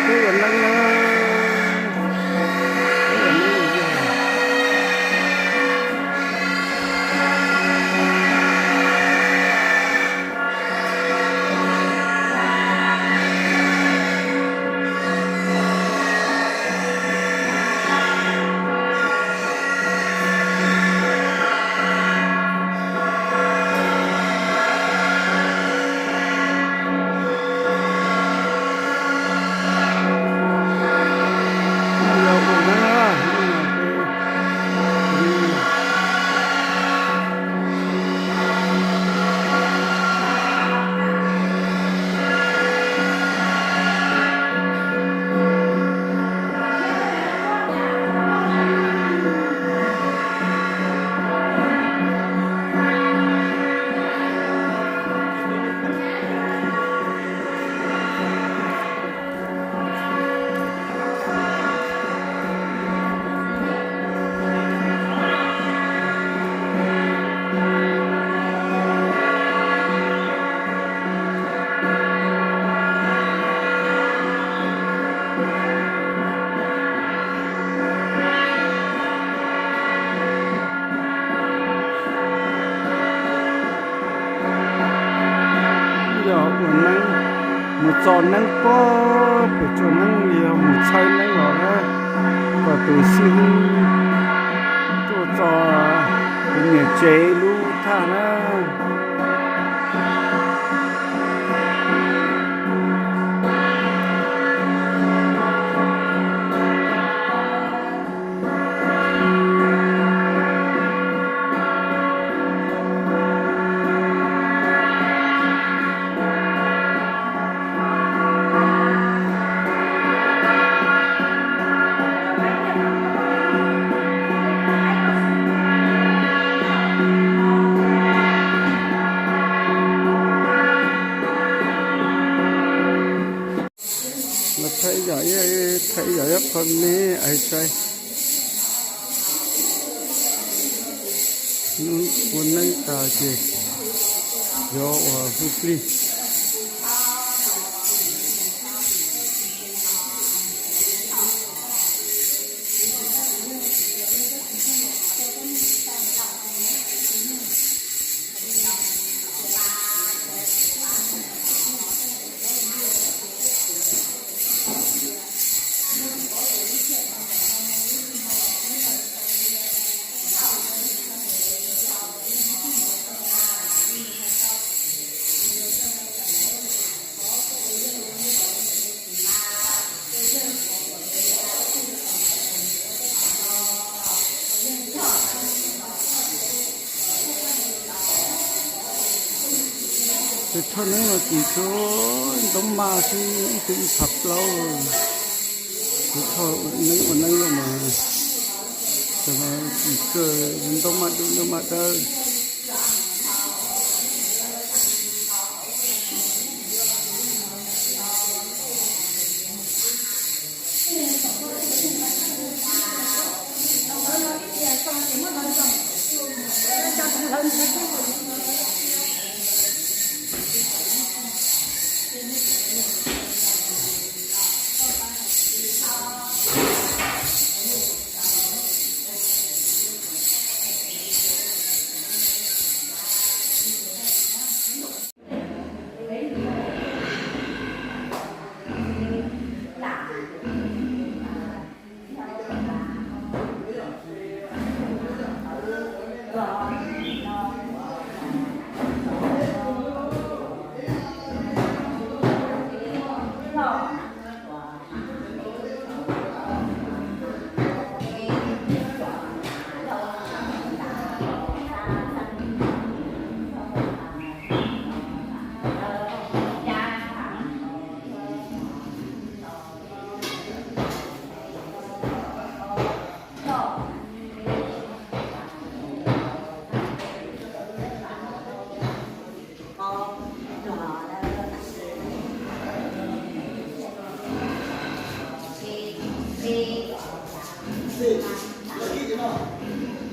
Peb ua neeb na. Yog ua neeb, mus txo neeb puag pem tsuas neeb li yog mus txhawb neeb los na, kom tus xib hwb tuaj txo tus niam tsev lub thaj na. Los thaij ib yam, thaij ib yam ib qho me hais sai. Hnub ua neeb tas ces yuav ua hu plig. Tus thoj neeb no tsis tshua, ntoo maj xwb, ib tug ib phav plaub. Tus thoj neeb ua neeb los mas, tam no tsis kawg, ntoo maj dub ntoo maj dawb.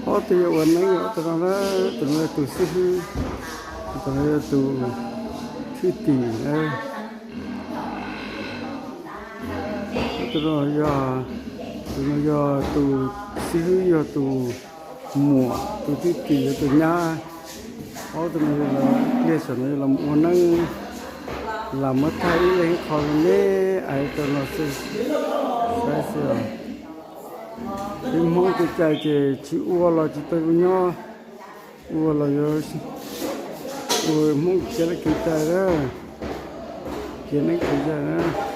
Ob tug yuav ua neeb, ob tug no na, tus no yog tus xib hwb, tus no yog tus thwj tim na. Tus no yog, tus no yog tus xib hwb, yog tus muam, tus tij tim, yog tus nyab. Ob tug no yog pliag saum no yog los ua neeb, los muab thaij ib leeg ib qho me me, ais rau no xwb, saib xwb os. Peb Hmoob kev cai ces tsis ua los tsis tau nyob, ua los yuav ua Hmoob kev cai, kev cai na, kev neeb kev yaig na.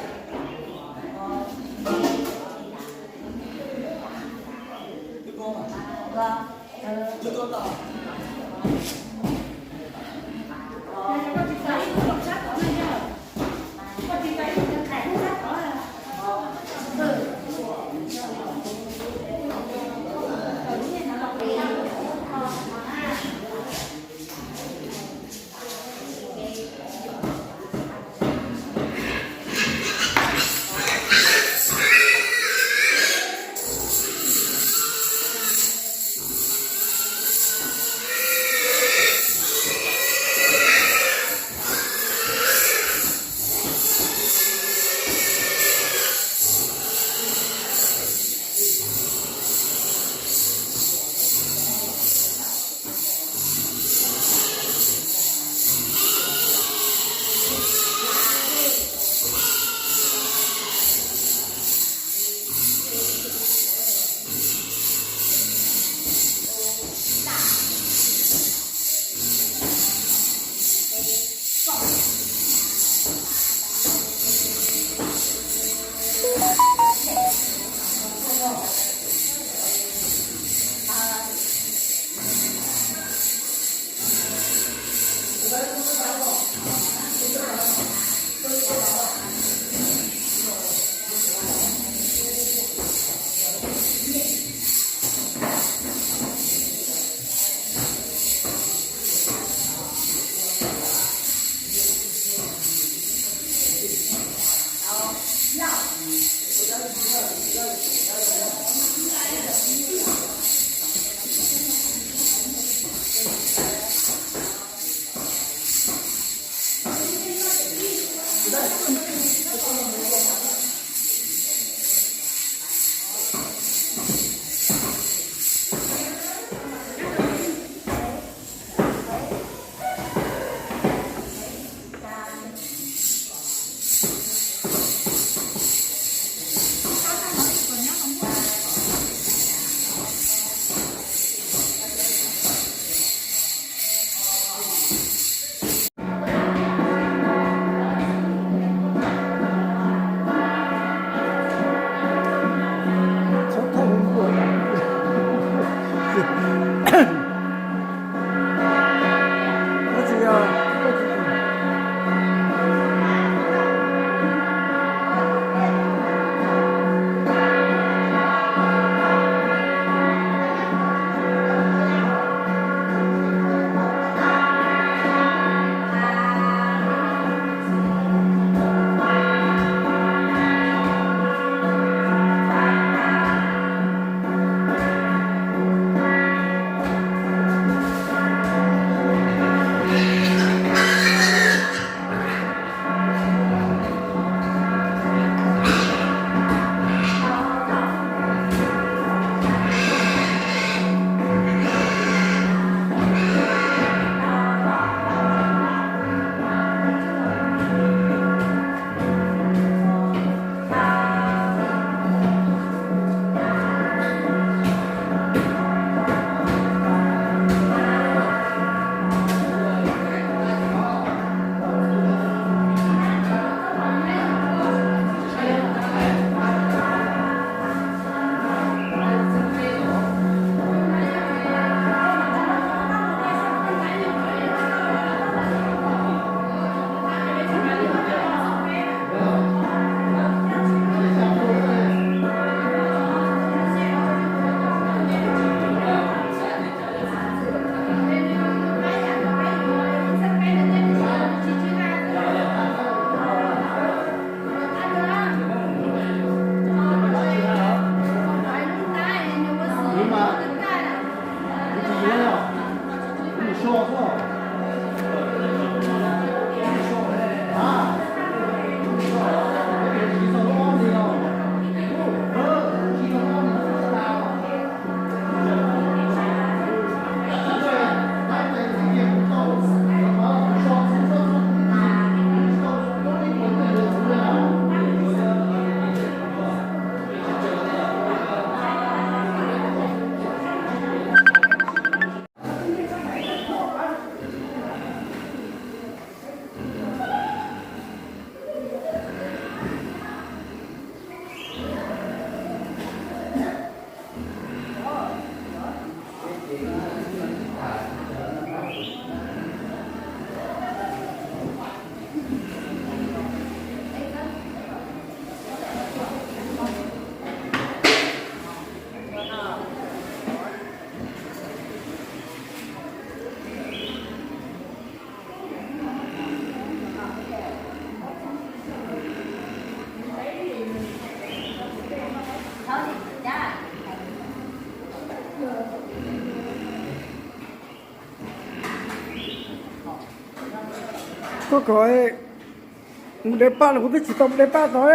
Koj kom mus de paj los kuv twb tsis tau mus de paj tod.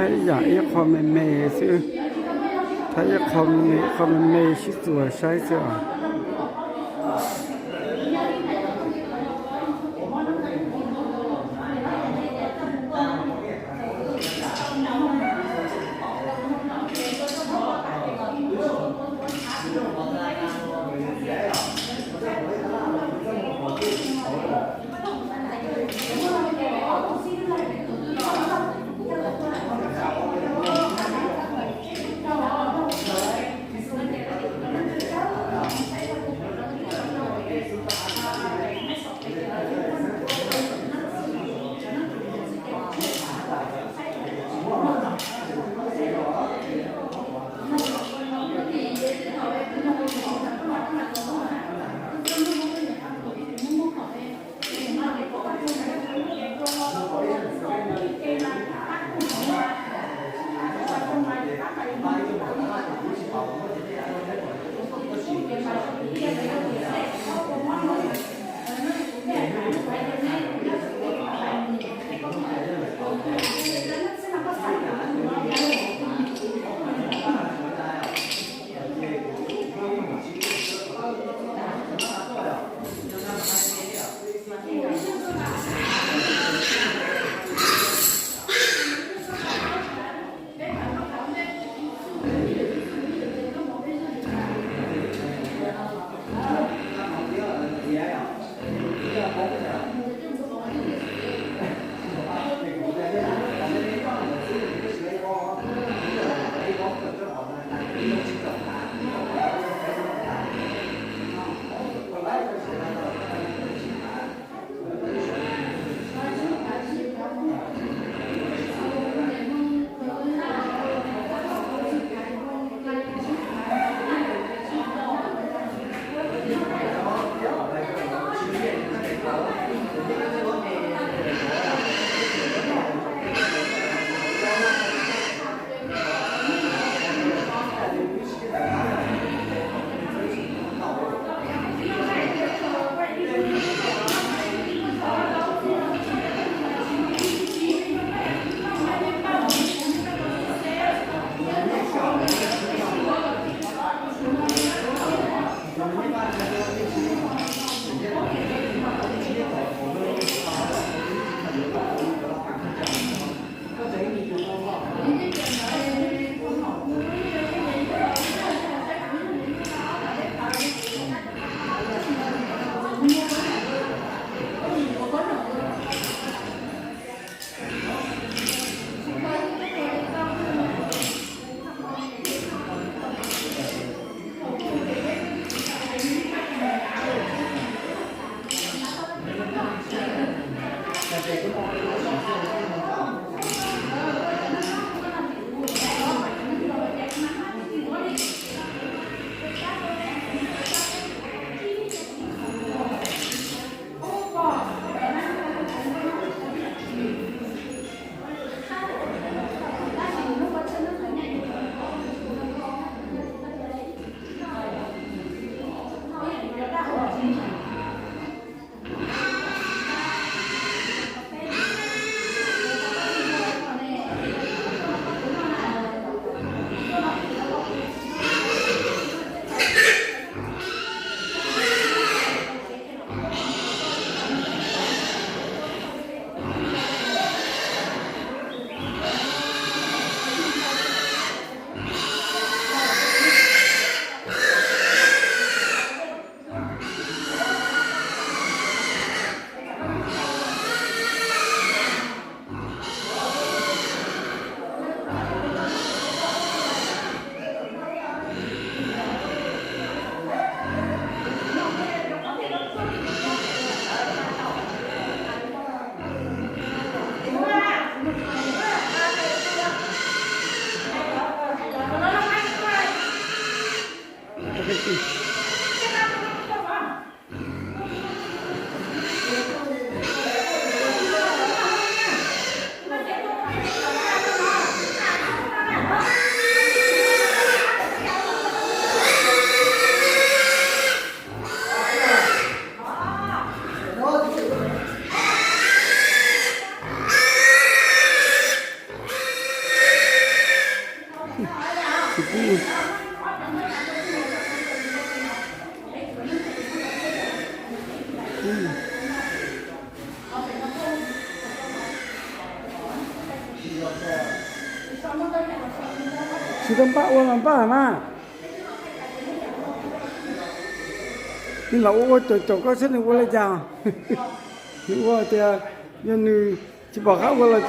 Thab yam ib qho me me xwb, thab ib qho me me, ib qho me me sib txuas saib xwb os. Tib, tsis tau npaj ua los npaj mas. Nws los ua ua caum caum koj saib nws ua li cas. Nws ua tias yog nws tsis pom qab ua los